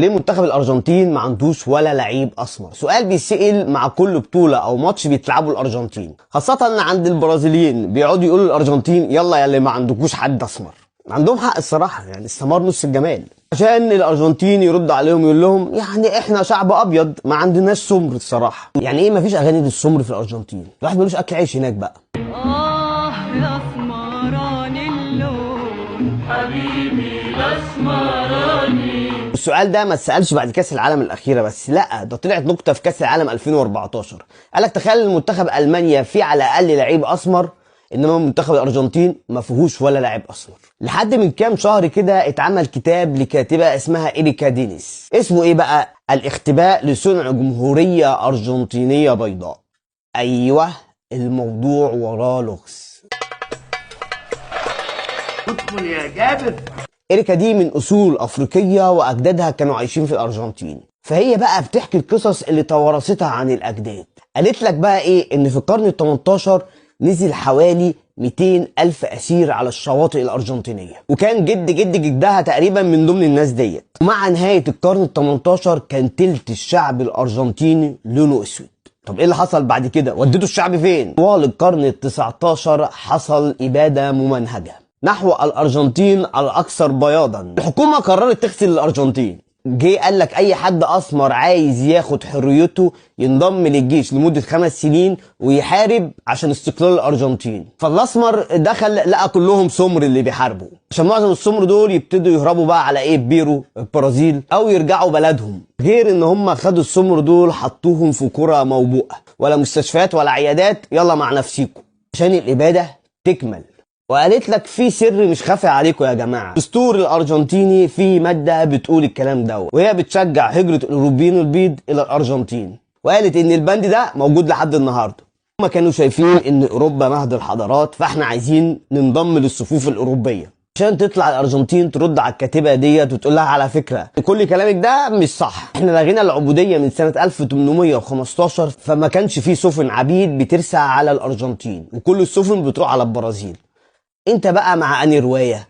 ليه منتخب الارجنتين ما عندوش ولا لعيب اسمر؟ سؤال بيسأل مع كل بطوله او ماتش بيتلعبوا الارجنتين، خاصة عند البرازيليين بيقعدوا يقولوا الارجنتين يلا يا اللي ما عندكوش حد اسمر. عندهم حق الصراحة، يعني السمار نص الجمال. عشان الارجنتين يرد عليهم يقول لهم يعني احنا شعب ابيض ما عندناش سمر الصراحة. يعني ايه مفيش اغاني للسمر في الارجنتين؟ الواحد ملوش اكل عيش هناك بقى. آه يا اسمراني اللون حبيبي الاسمراني. السؤال ده ما اتسالش بعد كاس العالم الاخيرة بس، لا ده طلعت نكتة في كاس العالم 2014. قال لك تخيل المنتخب المانيا فيه على الاقل لعيب اسمر، انما منتخب الارجنتين ما فيهوش ولا لاعب اسمر. لحد من كام شهر كده اتعمل كتاب لكاتبه اسمها إريكا دينيس، اسمه ايه بقى؟ الاختباء لصنع جمهورية ارجنتينيه بيضاء. ايوه الموضوع وراه لغز. ادخل يا جابر. إريكا دي من أصول أفريقية وأجدادها كانوا عايشين في الأرجنتين، فهي بقى بتحكي القصص اللي توارثتها عن الأجداد. قالت لك بقى إيه؟ إن في القرن ال 18 نزل حوالي 200 ألف أسير على الشواطئ الأرجنتينية، وكان جد جد جدها تقريبا من ضمن الناس ديت. ومع نهاية القرن ال 18 كان تلت الشعب الأرجنتيني لونه أسود. طب ايه اللي حصل بعد كده؟ وديتوا الشعب فين؟ طوال القرن ال 19 حصل إبادة ممنهجة نحو الأرجنتين الأكثر بياضا. الحكومة قررت تغسل الأرجنتين. جه قال لك أي حد أسمر عايز ياخد حريته ينضم للجيش لمدة 5 سنين ويحارب عشان استقلال الأرجنتين. فالأسمر دخل لقى كلهم سمر اللي بيحاربوا، عشان معظم السمر دول يبتدوا يهربوا بقى على ايه؟ بيرو، البرازيل، او يرجعوا بلدهم. غير ان هم خدوا السمر دول حطوهم في قرى موبوءة، ولا مستشفيات ولا عيادات، يلا مع نفسيكم عشان الإبادة تكمل. وقالت لك في سر مش خافي عليكم يا جماعة، الدستور الارجنتيني في مادة بتقول الكلام ده، وهي بتشجع هجره الاوروبيين البيض الى الارجنتين، وقالت ان البند ده موجود لحد النهارده. هما كانوا شايفين ان اوروبا مهد الحضارات، فاحنا عايزين ننضم للصفوف الاوروبية. عشان تطلع الارجنتين ترد على الكاتبة ديت وتقول لها على فكرة كل كلامك ده مش صح، احنا لغينا العبودية من سنة 1815، فما كانش في سفن عبيد بترسى على الارجنتين، وكل السفن بتروح على البرازيل. انت بقى مع انهي رواية؟